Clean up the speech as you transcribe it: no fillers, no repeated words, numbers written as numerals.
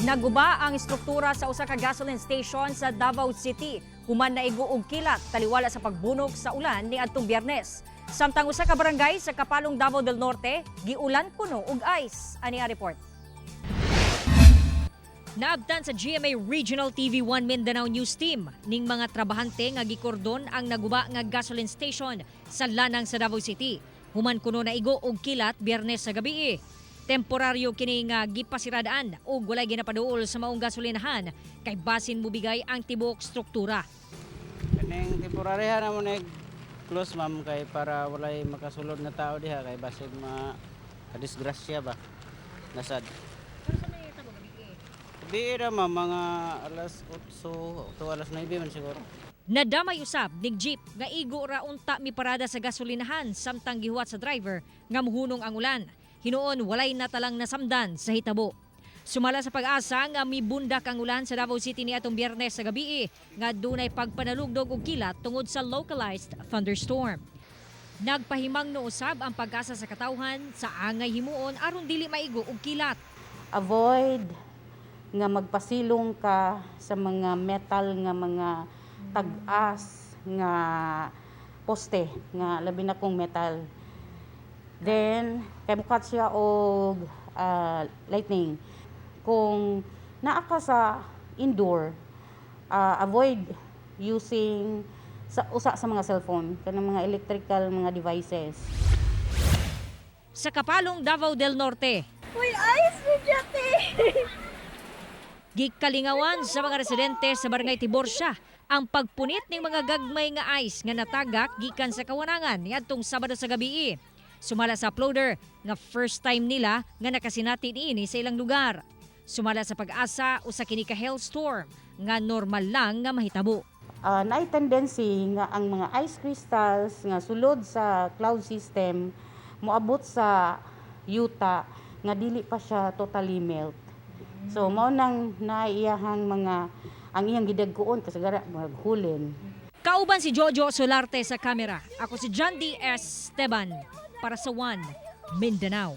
Naguba ang istruktura sa usa ka gasoline station sa Davao City human naigo og kilat taliwala sa pagbunok sa ulan niadtong Biyernes. Samtang usa ka barangay sa Kapalong, Davao del Norte, giulan kuno og ice. Ani ang report. Naabtan sa GMA Regional TV 1 Mindanao News Team ning mga trabahante nga gikordon ang naguba nga gasoline station sa Lanang sa Davao City. Human kuno naigo og kilat Biyernes sa gabi. Temporaryo kini nga gipasiradaan ug walay ginapaduol sa maong gasolinahan kay basin mubigay ang tibuok struktura. Kaning temporary na mo nag close, ma'am, kay para walay makasulod na tao diha kay basig ma kadisgrasya ba. Nasad. Gabi ra, ma'am, mga alas 8 to alas 9 man siguro. Nadamay usab ning jeep nga igo ra unta miparada sa gasolinahan samtang gihuwat sa driver nga muhunong ang ulan. Hinuon walay natalang nasamdan sa hitabo. Sumala sa PAGASA nga mibundak ang ulan sa Davao City niadtong Biyernes sa gabi nga dunay pagpanalugdog og kilat tungod sa localized thunderstorm. Nagpahimangno usab ang PAGASA sa katawhan sa angay himuon aron dili maigo og kilat. Avoid nga magpasilong ka sa mga metal nga mga tag-as nga poste nga labi na kung metal. Then kay mukat siya og lightning. Kung naa ka sa indoor, avoid using sa usa sa mga cellphone, kanang mga electrical mga devices. Sa Kapalong, Davao del Norte, Uy, ice ni Jate! gikalingawan sa mga residente sa Barangay Tiborsia ang pagpunit ng mga gagmay nga ice nga natagak gikan sa kawanangan niadtong Sabado sa gabi. Sumala sa uploader nga first time nila nga nakasinati niini sa ilang lugar. Sumala sa PAGASA, usa kini ka hailstorm nga normal lang nga mahitabo. Naay tendency nga ang mga ice crystals nga sulod sa cloud system moabot sa yuta nga dili pa siya totally melt. So mao nang naiyahang mga ang iyang gidagkuon kasagara maghulin. Kauban si Jojo Solarte sa kamera. Ako si John D. S. Esteban para sa One Mindanao.